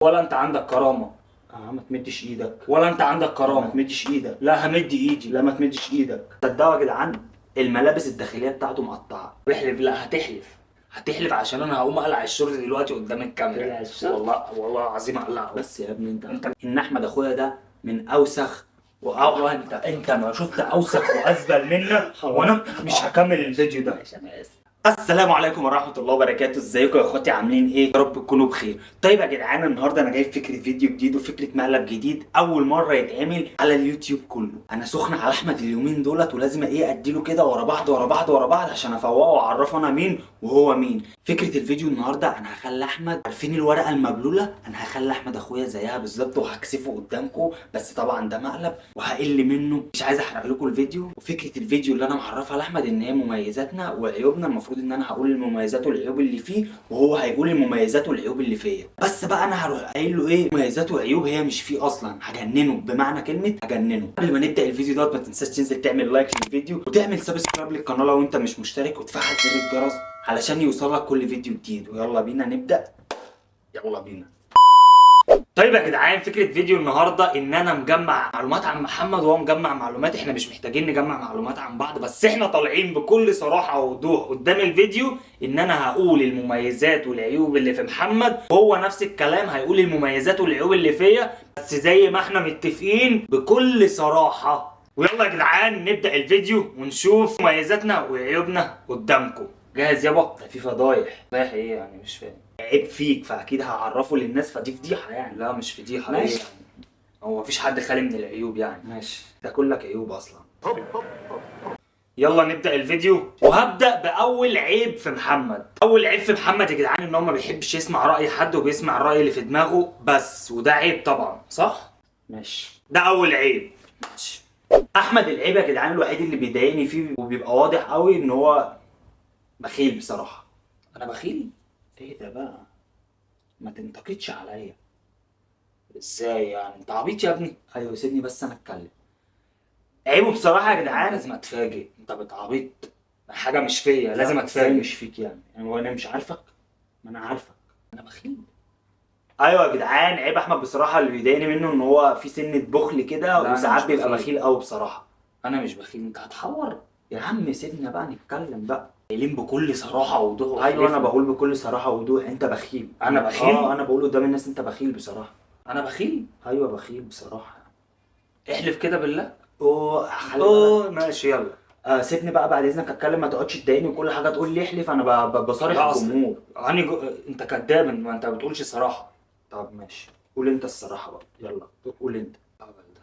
ولا انت عندك كرامة. ما تمدش ايدك. ولا انت عندك كرامة. ما تمدش ايدك. لا همد ايدي. لا ما تمدش ايدك. صدقوا يا جدعان الملابس الداخلية بتاعته مقطعه. احلف. لا هتحلف، هتحلف عشان انا هقوم اقلع الشورت دلوقتي قدام الكاميرا. تقلع الشورت؟ والله والله العظيم اقلعه. بس يا ابني انت ان احمد اخويا ده من اوسخ والله انت ما شفت اوسخ وازبل منك، وانا مش هكمل الفيديو ده. ماشي انا اسف. السلام عليكم ورحمة الله وبركاته، ازيكم يا اخواتي، عاملين ايه؟ يا رب تكونوا بخير. طيب يا جدعان النهارده انا جايب فكرة فيديو جديد وفكرة مقلب جديد اول مرة يتعمل على اليوتيوب كله. انا سخن على احمد اليومين دولت ولازم ايه اديله كده ورا بعض ورا بعض ورا بعض عشان افوقه واعرفه انا مين وهو مين. فكرة الفيديو النهارده انا هخلي احمد، عارفين الورقة المبلولة؟ انا هخلي احمد اخويا زيها بالظبط وهكسفه قدامكم، بس طبعا ده مقلب وهقل منه، مش عايز احرق لكم الفيديو. وفكرة الفيديو اللي انا معرفها لاحمد ان هي مميزاتنا وعيوبنا، المفروض ان انا هقول المميزات والعيوب اللي فيه وهو هيقول المميزات والعيوب اللي فيا، بس بقى انا هروح قايل له ايه مميزات وعيوب هي مش فيه اصلا، هجننه بمعنى كلمة هجننه. قبل ما نبدا الفيديو دوت ما تنساش تنزل تعمل like للفيديو وتعمل subscribe للقناة لو انت مش مشترك وتفعل زر الجرس علشان يوصلك كل فيديو جديد. ويلا بينا نبدا، يلا بينا. طيب يا جدعان فكرة فيديو النهاردة إن أنا مجمع معلومات عن محمد وهو مجمع معلومات، إحنا مش محتاجين نجمع معلومات عن بعض، بس إحنا طالعين بكل صراحة ووضوح قدام الفيديو إن أنا هقول المميزات والعيوب اللي في محمد، وهو نفس الكلام هيقول المميزات والعيوب اللي فيا، بس زي ما إحنا متفقين بكل صراحة. ويلا يا جدعان نبدأ الفيديو ونشوف مميزاتنا وعيوبنا قدامكم. جاهز يابا؟ ده في فضايح. فضايح إيه يعني؟ مش فاهم. عيب فيك فاكيد هعرفه للناس، فدي فضيحة يعني. لا مش فضيحة. ماشي. ايه يعني؟ هو مفيش حد خالي من العيوب يعني. ماشي، ده كلك عيوب اصلا. يلا نبدا الفيديو، وهبدا باول عيب في محمد. اول عيب في محمد يا جدعان ان هو ما بيحبش يسمع راي حد وبيسمع الراي اللي في دماغه بس، وده عيب طبعا، صح؟ ماشي، ده اول عيب. ماشي. احمد العيب يا جدعان الوحيد اللي بيضايقني فيه وبيبقى واضح قوي ان هو بخيل بصراحة. انا بخيل؟ ايه ده بقى؟ ما تنتقدش عليا. ازاي يعني؟ انت عبيط يا ابني. ايوه سيبني بس انا اتكلم. عيبه بصراحة يا جدعان لازم اتفاجئ. انت بتعبيط، حاجة مش فيا لازم لا، اتفاجئ. ازاي مش فيك يعني؟ يعني هو انا مش عارفك؟ ما انا عارفك. انا بخيل. ايوه يا جدعان عيب احمد بصراحة اللي بيضايقني منه ان هو في سنة بخل كده، لا، أنا وساعات مش بيبقى بخيل. بخيل قوي بصراحة. انا مش بخيل. انت هتحور يا عم سيبنا بقى نتكلم بقى. قايلين بكل صراحة ووضوح. ايوه انا بقول بكل صراحة ووضوح انت بخيل. أنا بخيل؟ انا بقول قدام الناس انت بخيل بصراحة. انا بخيل؟ ايوه بخيل بصراحة. احلف كده بالله. اوه خلي بالك. اوه ماشي يلا. سيبني بقى بعد اذنك اتكلم، ما تقعدش تضايقني وكل حاجة تقول لي احلف. انا بصارح لا، أصل الجمهور. انت كداب، ما انت ما بتقولش صراحة. طب ماشي قول انت الصراحة بقى، يلا قول انت. الهبل ده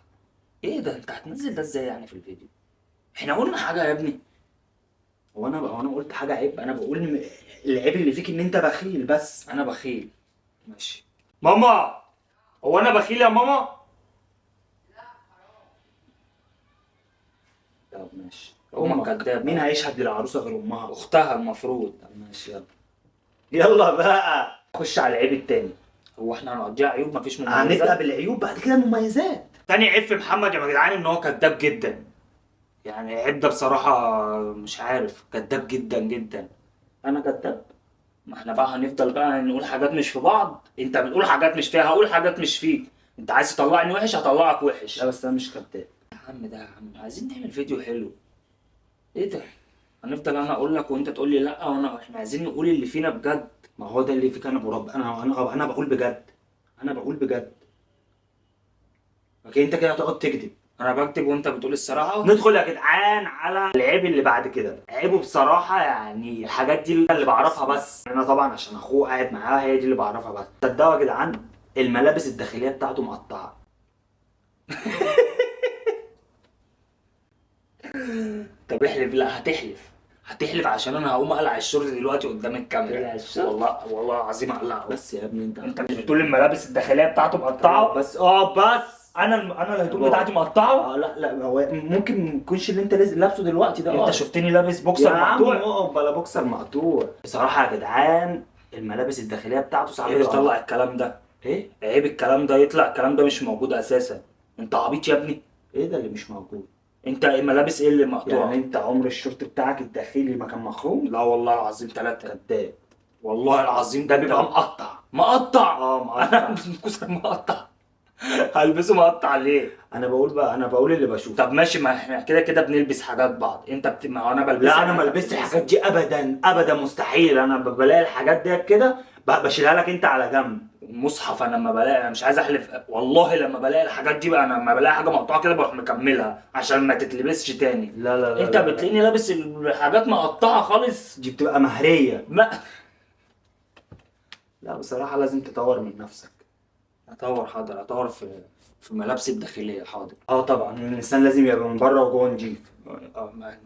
ايه ده؟ انت هتنزل ده ازاي يعني في الفيديو؟ احنا قلنا حاجة يا ابني. هو انا قلت حاجة عيب؟ انا بقول العيب اللي فيك ان انت بخيل بس. انا بخيل؟ ماشي. ماما هو انا بخيل يا ماما؟ طب ماشي. امك أمك. كدابه. مين هيشهد للعروسه غير امها؟ اختها المفروض. طب ماشي يلا يلا بقى خش على العيب التاني. هو احنا هنقضيها عيوب؟ مفيش مميزات. هنبدا بالعيوب بعد كده المميزات. تاني عيب في محمد يا جدعان ان هو كداب جدا. يعني عيب ده بصراحة مش عارف، كداب جدا جدا. انا كداب؟ ما احنا بقى هنفضل بقى نقول حاجات مش في بعض. انت بتقول حاجات مش فيها، هقول حاجات مش فيك. انت عايز تطلعني وحش هطلعك وحش. لا بس انا مش كداب يا عم ده يا عم عايزين نعمل فيديو حلو. ايه ده؟ هنفضل انا اقول لك وانت تقول لي لا، وانا احنا عايزين نقول اللي فينا بجد. ما هو ده اللي فيك. انا برب، انا انا انا بقول بجد، انا بقول بجد. okay انت كده هتقعد تكذب. انا بكتب وانت بتقول الصراحة. ندخل يا جدعان على العيب اللي بعد كده. عيبه بصراحة يعني الحاجات دي اللي بعرفها بس، انا طبعا عشان اخوه قاعد معاه هي دي اللي بعرفها بس. صدقوا يا جدعان الملابس الداخلية بتاعته مقطعه. طب احلف. لا هتحلف، هتحلف عشان انا هقوم اقلع الشورت دلوقتي قدام الكاميرا. تقلع الشورت؟ والله والله العظيم اقلعه. بس يا ابني انت انت مش بتقول الملابس الداخلية بتاعته مقطعه؟ بس بس انا الهدوم بابا. بتاعتي مقطعه؟ لا لا هو ممكن ما يكونش اللي انت لابسه دلوقتي ده. انت شفتني لابس بوكسر يا عم مقطوع؟ اقف بلا بوكسر مقطوع. بصراحة يا جدعان الملابس الداخلية بتاعته ساعات عيب بتبقى يطلع الكلام ده. ايه؟ عيب الكلام ده يطلع، الكلام ده مش موجود اساسا. انت عبيط يا ابني. ايه ده اللي مش موجود؟ انت الملابس ايه اللي مقطوعة؟ يعني انت عمر الشورت بتاعك الداخلي ما كان مخروم؟ لا والله العظيم ثلاثة. كداب والله العظيم ده بيبقى مقطع. مقطع؟ اه مقطع. انا هلبس بوكسر مقطع؟ هلبسه مقطع ليه؟ انا بقول بقى، انا بقول اللي بشوفه. طب ماشي، ما احنا كده كده بنلبس حاجات بعض. انت ما انا بلبس. لا انا ما لبستش الحاجات دي ابدا ابدا، مستحيل. انا بلاقي الحاجات دي كده بشيلها لك انت على جنب. مصحف انا لما بلاقي، انا مش عايز احلف والله، لما بلاقي الحاجات دي بقى، انا لما بلاقي حاجة مقطوعة كده بروح مكملها عشان ما تتلبسش تاني. لا لا لا، انت لا لا. بتلاقيني لابس الحاجات مقطعه خالص. دي بتبقى مهريه. ما لا بصراحة لازم تطور من نفسك. اطور؟ حاضر، اطور في ملابسي الداخلية، حاضر. اه طبعا الانسان لازم يبقى من بره وجوه نضيف.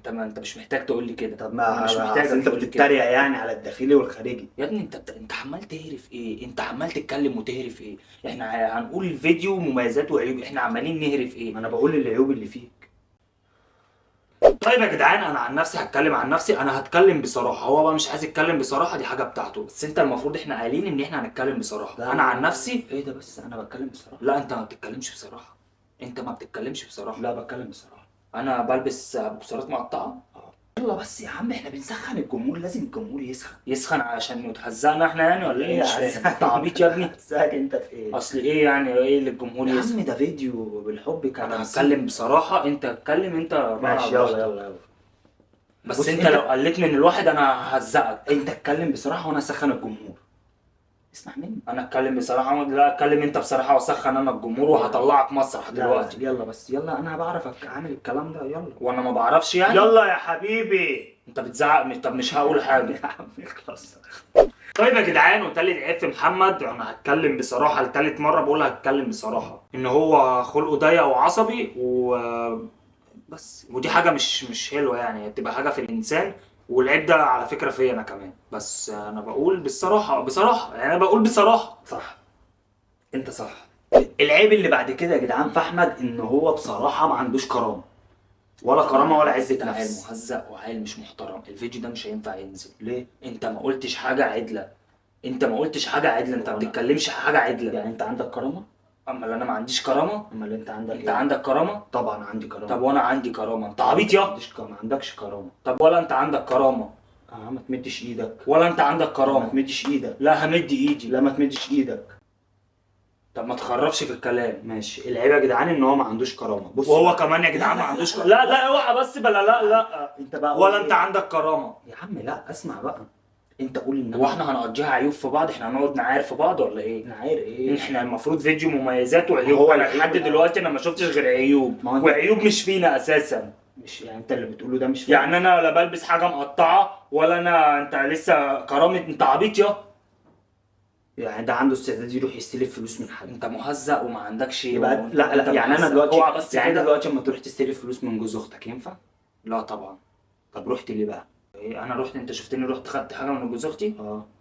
ما انت مش محتاج تقول لي كده. طب ما انا مش محتاج انت تقول لي كده. بتتريق يعني على الداخلي والخارجي. يا ابني انت عمال تهرف ايه؟ انت عمال تتكلم وتهرف ايه؟ احنا هنقول الفيديو مميزات وعيوب، احنا عمالين نهرف ايه؟ ما انا بقول العيوب اللي فيك. طيب يا جدعان، انا عن نفسي هتكلم عن نفسي، انا هتكلم بصراحة. هو بقى مش عايز يتكلم بصراحة، دي حاجة بتاعته، بس انت المفروض احنا قايلين ان احنا هنتكلم بصراحة. انا عن نفسي ايه ده؟ بس انا بتكلم بصراحة. لا انت ما بتتكلمش بصراحة، انت ما بتتكلمش بصراحة. لا بتكلم بصراحة. انا بلبس بوكسرات مقطعه. يلا بس يا عم، احنا بنسخن الجمهور، لازم الجمهور يسخن. يسخن عشان يتهزقنا احنا يعني ولا ايه؟ مش فاهم. انت عبيط يا ابني. هزقك انت في ايه؟ اصل ايه يعني؟ ايه اللي الجمهور يا يسخن؟ عم ده فيديو بالحب كان. انا هتكلم بصراحة، انت اتكلم انت بقى. ماشي يلا يلا يلا. بس انت لو قلت من الواحد انا ههزقك. انت اتكلم بصراحة وانا اسخن الجمهور. اسمع مني. انا اتكلم بصراحة؟ لا اتكلم انت بصراحة واسخن انا الجمهور، وهطلعك مسرح دلوقتي. يلا بس يلا، انا بعرف اعمل الكلام ده. يلا. وانا ما بعرفش يعني؟ يلا يا حبيبي. انت بتزعق. طب مش هقول حاجة يا عم اخلص. طيب يا جدعان، وتالت عيب في محمد، انا هتكلم بصراحة لتالت مرة، بقول هتكلم بصراحة، ان هو خلقه ضيق وعصبي و بس، ودي حاجة مش حلوة يعني، بتبقى حاجة في الانسان، والعيب ده على فكرة فيا انا كمان، بس انا بقول بالصراحه بصراحة يعني، انا بقول بصراحة. صح، انت صح. العيب اللي بعد كده يا جدعان في احمد، ان هو بصراحة ما عندوش كرامة، ولا كرامة ولا عزه نفس. عيل مهزأ وعيل مش محترم. الفيديو ده مش هينفع ينزل. ليه؟ انت ما قلتش حاجة عدله، انت ما قلتش حاجة عدله، انت ما بتتكلمش حاجة عدله. يعني انت عندك كرامة؟ اما اللي انا ما عنديش كرامة. اما اللي انت عندك انت عندك كرامة؟ طبعا عندي كرامة. طب وانا عندي كرامة؟ انت عبيط يا. ما عندكش كرامة. طب ولا انت عندك كرامة؟ ما تمدش ايدك. ولا انت عندك كرامة؟ ما تمدش ايدك. لا همد ايدي. لا ما تمدش ايدك. طب ما تخرفش في الكلام. ماشي. العيب يا جدعان ان هو ما عندوش كرامة. بص، وهو كمان يا جدعان ما عندوش كرامة. لا لا اوعى بس بلا. لا لا انت بقى ولا انت عندك كرامة يا عم. لا اسمع بقى، انت قول ان هو احنا هنقضيها عيوب في بعض؟ احنا هنقعد نعاير في بعض ولا ايه؟ نعاير ايه؟ احنا المفروض فيديو مميزات وعيوب. هو انا لحد دلوقتي انا ما شفتش غير عيوب، وعيوب مش فينا اساسا. مش يعني انت اللي بتقوله ده مش فينا. يعني انا لا بلبس حاجة مقطعه ولا انا. انت لسه كرامة؟ انت عبيط يا. يعني ده عنده استعداد يروح يستلف فلوس من حد. انت مهزأ وما عندكش. يبقى لا لا، يعني انا دلوقتي بس يعني دلوقتي اما تروح تستلف فلوس من جوز اختك ينفع؟ لا طبعا. طب رحت ليه بقى؟ ايه انا رحت؟ انت شفتني رحت خدت حاجة من جوز اختي؟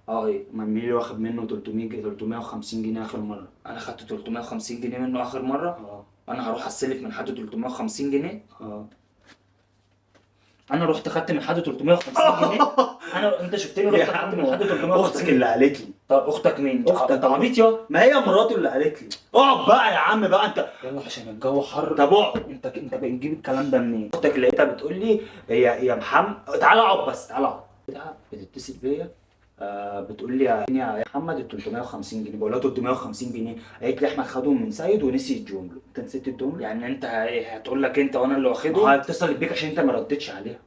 اه ايه؟ ما مين اللي واخد منه 300 350 جنيه اخر مرة؟ انا خدت 350 جنيه منه اخر مرة؟ انا هروح استلف من حد 350 جنيه؟ انا رحت خدت من حد 350 جنيه؟ انا انت شفتني رحت خدت من حد 350؟ اختك اللي قالت لي. طب اختك مين؟ اختك. انت عبيط يا. ما هي مراته اللي قالت لي. اقعد بقى يا عم بقى انت. يلا عشان الجو حر. طب اقعد. انت بتجيب الكلام ده منين؟ اختك لقيتها بتقول لي يا محمد تعالى اقعد بس، تعالى اقعد. بتتصل بيا بتقول لي يا محمد ال 350 جنيه. بقول لها 350 جنيه؟ قالت لي احمد خدهم من سيد ونسي يديهم له. انت نسيت تديهم له؟ يعني انت هتقول لك انت وانا اللي واخده؟ هتصلت بيك عشان انت ما ردتش عليها،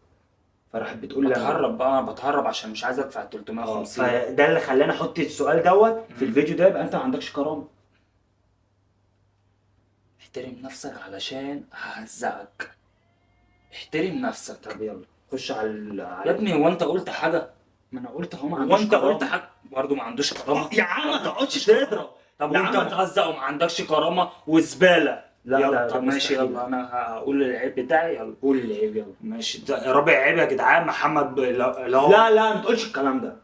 فراحت بتقول لي بتهرب بقى. انا بتهرب عشان مش عايز ادفع 350. فده اللي خلاني احط السؤال دوت في الفيديو ده. يبقى انت ما عندكش كرامة. احترم نفسك علشان ههزقك. احترم نفسك. طب يلا خش على يا ابني هو انت قلت حاجة؟ ما انا قلت اهو ما عندوش وانت قلت حاجة برضه ما عندوش كرامة. يا عم ما تقعدش تضرب. طب وانت مهزق وما عندكش كرامة وزباله. لا لا طب ماشي يلا انا هقول العيب بتاعي. يلا قول العيب يلا. ماشي. ده رابع عيب يا جدعان محمد لا لا لا ما تقولش الكلام ده.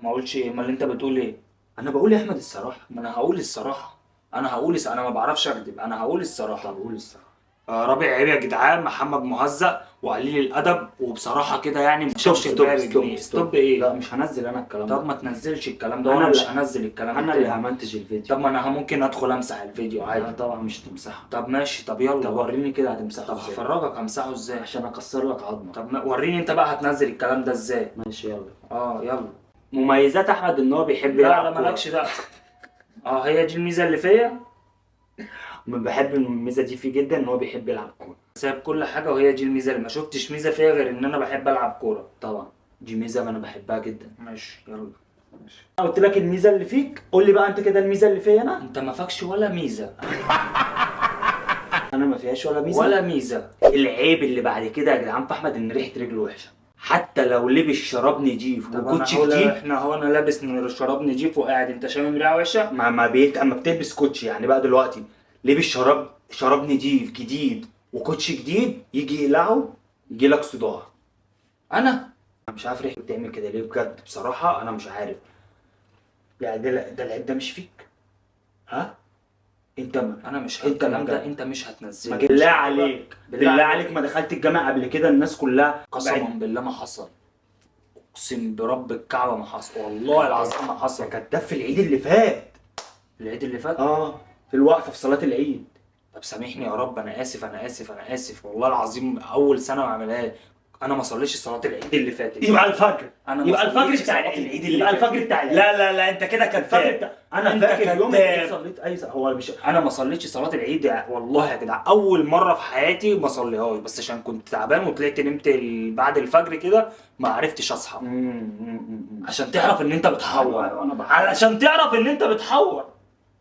ما اقولش ايه؟ امال انت بتقول ايه؟ انا بقول يا احمد الصراحة. ما انا هقول الصراحة. انا هقول، انا ما بعرفش اكذب، انا هقول الصراحة. طب قول الصراحة. رابع عيب يا جدعان محمد مهزأ وقليل الادب، وبصراحة كده يعني ما شافش الباقي بجنيه. stop ايه؟ لا مش هنزل انا الكلام ده. طب ما تنزلش الكلام ده، وانا مش هنزل الكلام ده. انا اللي همنتج الفيديو. طب ما انا ممكن ادخل امسح الفيديو عادي. لا طبعا مش تمسحه. طب ماشي، طب يلا. طب وريني كده هتمسحه طب ازاي؟ هفرجك همسحه ازاي عشان اكسر لك عظمك. طب وريني انت بقى هتنزل الكلام ده ازاي. ماشي يلا. يلا. مميزات احمد ان هو بيحب لا يلعب لا كورة. مالكش دعوه. اه هي دي الميزة اللي فيا. بحب الميزة دي فيه جدا، ان هو بيحب يلعب كورة. سايب كل حاجة وهي دي الميزة اللي ما شفتش ميزة فيها غير ان انا بحب العب كورة. طبعا دي ميزة ما انا بحبها جدا. ماشي يلا ماشي. انا قلت لك الميزة اللي فيك، قول لي بقى انت كده الميزة اللي فيا انا. انت ما فاكش ولا ميزة. انا ما فيهاش ولا ميزة. ولا ميزة. العيب اللي بعد كده يا جدعان في احمد ان ريحه رجله وحشة، حتى لو لبس شراب نضيف وكوتش جديد. احنا هو انا لابس شراب نضيف وقاعد، انت شامم ريحه وحشة؟ ما بيت اما بتلبس كوتش يعني بقى دلوقتي لبس شراب نضيف جديد وكوتش جديد، يجي يقلعه يجي لك صداع. انا مش عارف ريحته بتعمل كده ليه بجد، بصراحة انا مش عارف. يعني ده العيب ده مش فيك؟ ها؟ انت ما انا مش انت الكلام ده ما انت مش هتنزله. بالله عليك، بالله عليك ما دخلت الجامع قبل كده الناس كلها قسما بالله ما حصل، اقسم برب الكعبة ما حصل، والله العظيم ما حصل. ده كداب في العيد اللي فات. العيد اللي فات؟ في الوقفة في صلاة العيد. طب سامحني يا رب، انا اسف انا اسف انا اسف والله العظيم، اول سنة ما اعملهاش. انا ما صليتش صلاة العيد اللي فاتت. يبقى الفجر. انا ما يبقى الفجر صليتش بتاع صلاة العيد. العيد اللي يبقى فاتت. الفجر بتاع العيد. لا لا لا انت كده الفجر كداب. بتاع انا انت فاكر يوم كداب. العيد صليت اي هو مش انا ما صليتش صلاة العيد والله يا جدع، اول مرة في حياتي ما صليهاش، بس عشان كنت تعبان وطلعت نمت بعد الفجر كده ما عرفتش اصحى. عشان تعرف ان انت بتحور. أيوة، أنا بحور. علشان تعرف ان انت بتحور.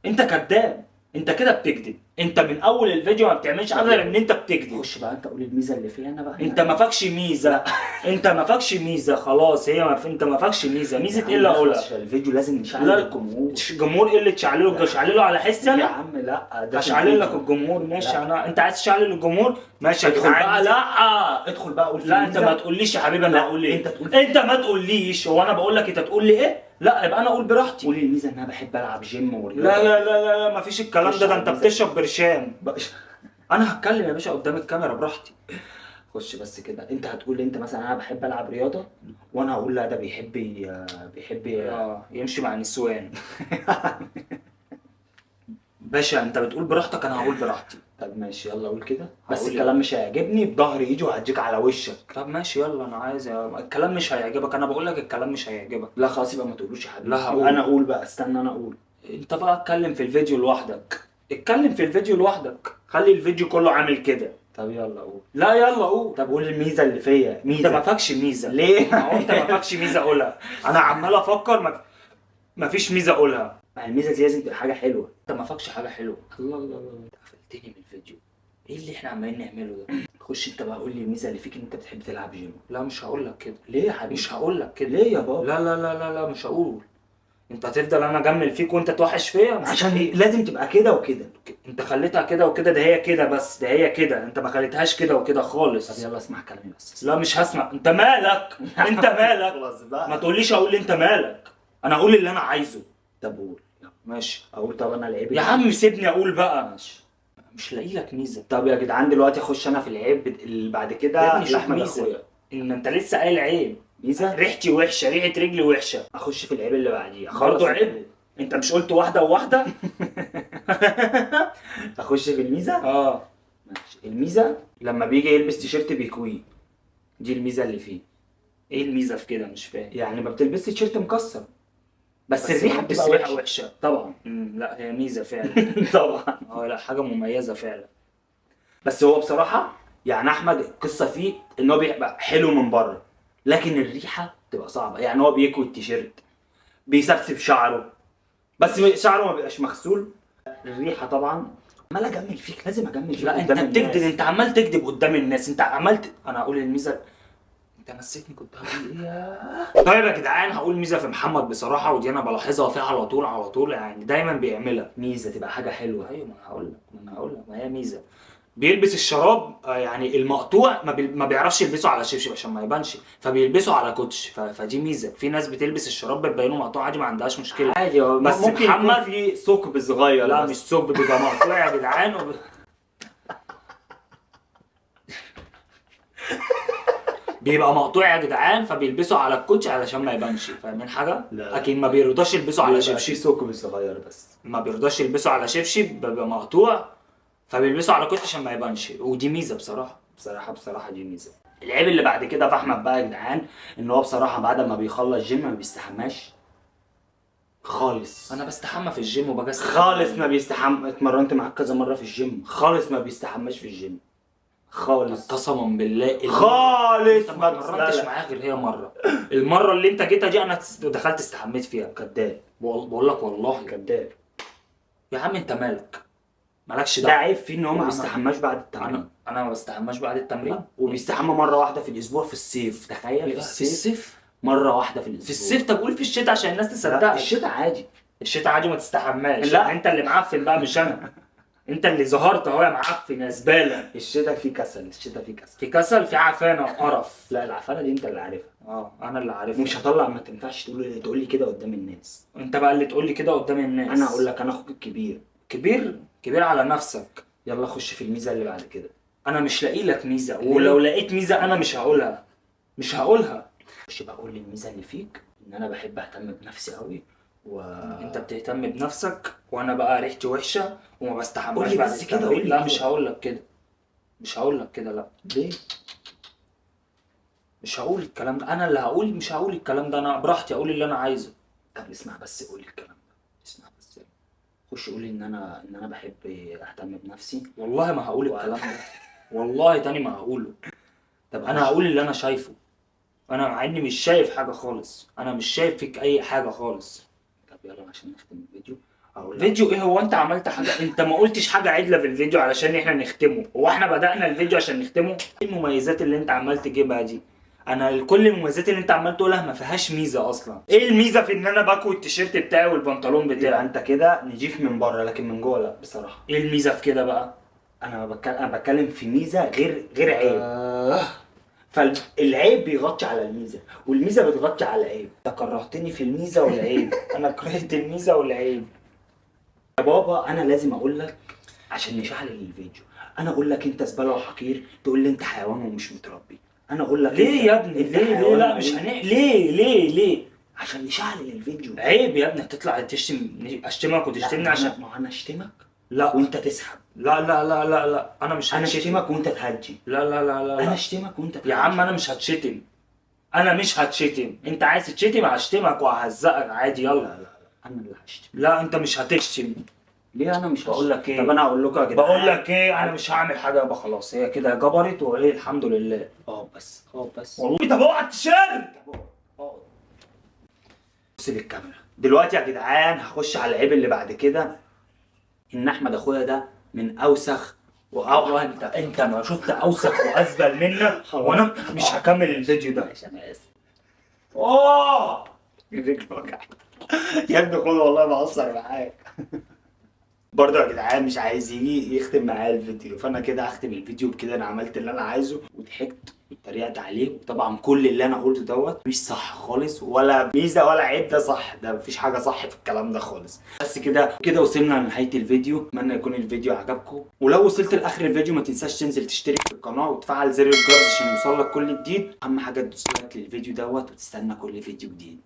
انت كداب، انت كده بتكذب، انت من اول الفيديو ما بتعملش حاجة غير ان انت بتكذب. خش بقى انت قول الميزة اللي فيها انا بقى. انت ما فاكش ميزة، انت ما فاكش ميزة خلاص، هي ما في... انت ما فاكش ميزة. ميزة ايه اللي اقولها؟ عشان الفيديو لازم نشعل لا. الجمهور. الجمهور ايه اللي تشعلله؟ تشعلله على حسي يا انا؟ عم لا، ده في هشعلل لك الفيديو. الجمهور ماشي. لا. انا انت عايز تشعلل الجمهور ماشي يا ادخل جدعان. بقى، لا ادخل بقى قول في لا انت الميزة. ما تقوليش يا حبيبي انا لا، هقول ايه. انت تقول. انت ما تقوليش، هو انا بقول لك انت تقول لي ايه؟ لا يبقى انا اقول براحتي. قولي الميزة ان انا بحب العب جيم ورياضة. لا لا لا لا لا مفيش الكلام ده، ده انت خش على بتشرب برشام. انا هتكلم يا باشا قدام الكاميرا براحتي. خش بس كده، انت هتقول لي انت مثلا انا بحب العب رياضة، وانا هقول لا ده بيحب بيحب يمشي مع نسوان. باشا انت بتقول براحتك، انا هقول براحتي. طب ماشي يلا قول كده، بس هقول الكلام مش هيعجبني، بظهري ايدي وهديك على وشك. طب ماشي يلا، انا عايز الكلام مش هيعجبك، انا بقول لك الكلام مش هيعجبك. لا خلاص يبقى ما تقولوش يا حبيبي. لا هقول. انا اقول بقى، استنى انا اقول. انت بقى اتكلم في الفيديو لوحدك، اتكلم في الفيديو لوحدك، خلي الفيديو كله عامل كده. طب يلا قول. لا يلا قول. طب قول الميزة اللي فيا. انت ميزة ما فاكش ميزة. ليه؟ ما هو انت ما فاكش ميزة اقولها، انا عمال افكر ما فيش ميزة اقولها. ما الميزة دي لازم تبقى حاجة حلوة. انت ما فاكش حاجة حلوة. الله الله الله. انت قفلتني من الفيديو، ايه اللي احنا عمالين نعمله ده؟ خش انت بقى قول لي الميزة اللي فيك ان انت بتحب تلعب جيم. لا مش هقول لك كده. ليه يا حبيبي؟ مش هقول لك كده. ليه يا بابا؟ لا لا لا لا لا مش هقول. انت هتفضل انا اجمل فيك وانت توحش فيا. عشان لازم تبقى كده وكده. انت خليتها كده وكده، ده هي كده بس، ده هي كده، انت ما خليتهاش كده وكده خالص. طب يلا اسمع كلامي بس. لا مش هسمع. انت مالك؟ انت مالك؟ خلاص بقى. ما تقوليش اقول انت مالك، انا اقول اللي انا عايزه. طب قول. يلا. ماشي اقول. طب انا العيب يا عم سيبني اقول بقى. ماشي. مش لاقي لك ميزة. طب يا جدعان دلوقتي اخش انا في العيب اللي بعد يا كده ابني شوف لاحمد ميزة. اخويا. ان انت لسه قايل عيب. ميزة؟ ريحتي وحشة، ريحه رجلي وحشة. اخش في العيب اللي بعديه. برضه عيب؟ انت مش قلت واحدة وواحدة؟ اخش في الميزة؟ اه ماشي. الميزة لما بيجي يلبس تيشيرت بيكويه، دي الميزة اللي فيه. ايه الميزة في كده؟ مش فاهم. يعني ما بتلبسش تيشيرت مكسر، بس الريحة بس بتبقى الريحة وحشة. وحشة طبعا. لا هي ميزة فعلا. طبعا. لا حاجة مميزة فعلا. بس هو بصراحة يعني احمد القصة فيه ان هو بيبقى حلو من بره، لكن الريحة بتبقى صعبة. يعني هو بيكوي التيشيرت، بيسبسب شعره، بس شعره ما بيبقاش مغسول. الريحة طبعا. عمال اجمل فيك، لازم اجمل فيك. لا انت قدام بتكذب، الناس. انت عمال تكذب قدام الناس، انت عمال انا هقول الميزة. انت نسيتني كنت هقول ايه. طيب يا جدعان هقول ميزة في محمد بصراحة، ودي انا بلاحظها فيه على طول على طول، يعني دايما بيعملها. ميزة تبقى حاجة حلوة. ايوه ما انا هقول لك، ما انا هقول لك، ما هي ميزة. بيلبس الشراب يعني المقطوع ما بيعرفش يلبسه على شبشب عشان ما يبانش، فبيلبسه على كوتش. فدي ميزة. في ناس بتلبس الشراب بتبينه مقطوع عادي، ما عندهاش مشكلة. عادي، هو بس ممكن يكون محمد- في ثقب صغير. لا بس. مش ثقب، بيبقى مقطوع يا جدعان. بيبقى مقطوع يا جدعان، فبيلبسه على الكوتش علشان ما يبانش. فاهمين حاجة؟ لا. اكيد ما بيرضاش يلبسه على بيبقى شبشب. في ثقب صغير بس. ما بيرضاش يلبسه على شبشب، بيبقى مقطوع، فبيلبسه على كوتش عشان ما يبانش، ودي ميزة بصراحة. بصراحة دي ميزة. العيب اللي بعد كده في احمد بقى يا جدعان، ان هو بصراحة بعد ما بيخلص جيم ما بيستحماش خالص. انا بستحمى في الجيم وبجي خالص ما بيستحمى. اتمرنت معاك كذا مرة في الجيم، خالص ما بيستحماش في الجيم خالص. قسما بالله خالص. انت ما اتمرنتش معايا غير هي مرة، المرة اللي انت جيتها دي انا دخلت استحميت فيها. كداب. بقول لك والله كداب يا عم. انت مالك؟ مالكش ده دعوه. عيب فيه ان هو ما بيستحماش بعد التمرين. انا ما بستحماش بعد التمرين، وبيستحمى مرة واحدة في الاسبوع في الصيف. تخيل في الصيف مرة واحدة في الاسبوع. في الصيف؟ طب قول في الشتاء عشان الناس تصدقك. الشتاء عادي، الشتاء عادي ما تستحماش. لا انت اللي معفن بقى مش انا. انت اللي ظهرت اهو يا معفن يا زبالة. الشتاء فيه كسل، الشتاء فيه كسل، في كسل، في عفانه وقرف. لا العفانه دي انت اللي عارفها. انا اللي عارفها. مش هطلع، ما تنفعش تقول لي كده قدام الناس. انت بقى اللي تقول لي كده قدام الناس. انا اقول لك انا اخوك الكبير. كبير؟ كبير على نفسك. يلا خش في الميزة اللي بعد كده. انا مش لاقي لك ميزة، ولو لقيت ميزة انا مش هقولها، مش هقولها. خش بقى قول لي الميزة اللي فيك. ان انا بحب اهتم بنفسي قوي. انت بتهتم بنفسك وانا بقى ريحتي وحشة وما بستحماش. قول لي بس كده. قول لي. لا مش هقول لك كده، مش هقول لك كده. لا ليه؟ مش هقول الكلام ده. انا اللي هقول، مش هقول الكلام ده. انا براحتي اقول اللي انا عايزه. طب اسمع بس، قول الكلام ده. اسمع بس، خش قول لي ان انا بحب اهتم بنفسي. والله ما هقول الكلام ده، والله تاني ما هقوله. طب انا هقول اللي انا شايفه. انا مع اني مش شايف حاجة خالص، انا مش شايف فيك اي حاجة خالص. طب يلا عشان نختم الفيديو. هقول فيديو ايه؟ هو انت عملت حاجة؟ انت ما قلتش حاجة عدله في الفيديو علشان احنا نختمه. هو احنا بدأنا الفيديو عشان نختمه؟ ايه المميزات اللي انت عمال تجيبها دي؟ انا كل المميزات اللي انت عمال تقولها ما فيهاش ميزة اصلا. ايه الميزة في ان انا بكوي التيشيرت بتاعي والبنطلون بتاعي؟ انت كده نضيف من بره لكن من جوه لا بصراحة. ايه الميزة في كده بقى؟ انا بتكلم في ميزة غير عيب. فالعيب بيغطي على الميزة والميزة بتغطي على العيب. انت كرهتني في الميزة والعيب. انا كرهت الميزة والعيب يا بابا. انا لازم اقول لك عشان نشعل الفيديو. انا اقول لك انت زبالة وحقير، تقول لي انت حيوان ومش متربي. انا اقول لك ليه يا ابني؟ ليه ليه؟ لا مش ليه ليه ليه؟ عشان نشعل الفيديو. عيب يا ابني، هتطلع تشتم، اشتمك وتشتمني عشان ما انا اشتمك؟ لا وانت تسحب. لا لا لا لا لا انا مش انا اشتمك وانت تهجي. لا لا لا لا انا اشتمك وانت تهجي. يا عم انا مش هتشتم، انا مش هتشتم. انت عايز تشتم هشتمك وههزقك عادي. يلا. لا لا لا انا اللي هشتم. لا انت مش هتشتم. ليه انا مش بقول لك ايه؟ طب انا هقول لكم يا جدعان، بقول لك ايه، انا مش هعمل حاجة يابا خلاص. هي كده جبرت وايه، الحمد لله. بس بس والله. طب اوعى التيشيرت. بص للكاميرا دلوقتي يا جدعان. هخش على العيب اللي بعد كده، ان احمد اخويا ده من اوسخ والله. انت ما شفت اوسخ وازبل منك، وانا مش هكمل الفيديو ده. انا اسف. الرجل وجعت يا ابني. خد والله بهزر معاك. برضه يا جدعان مش عايز يجي يختم معايا الفيديو، فانا كده هختم الفيديو بكده. انا عملت اللي انا عايزه وضحكت واتريقت عليه، وطبعا كل اللي انا قلته دوت مش صح خالص، ولا ميزة ولا عيب، ده صح، ده مفيش حاجة صح في الكلام ده خالص. بس كده كده وصلنا لنهاية الفيديو. اتمنى يكون الفيديو عجبكم، ولو وصلت لاخر الفيديو ما تنساش تنزل تشترك في القناة وتفعل زر الجرس عشان يوصلك كل جديد. اهم حاجة تدوس like للفيديو دوت وتستنى كل فيديو جديد.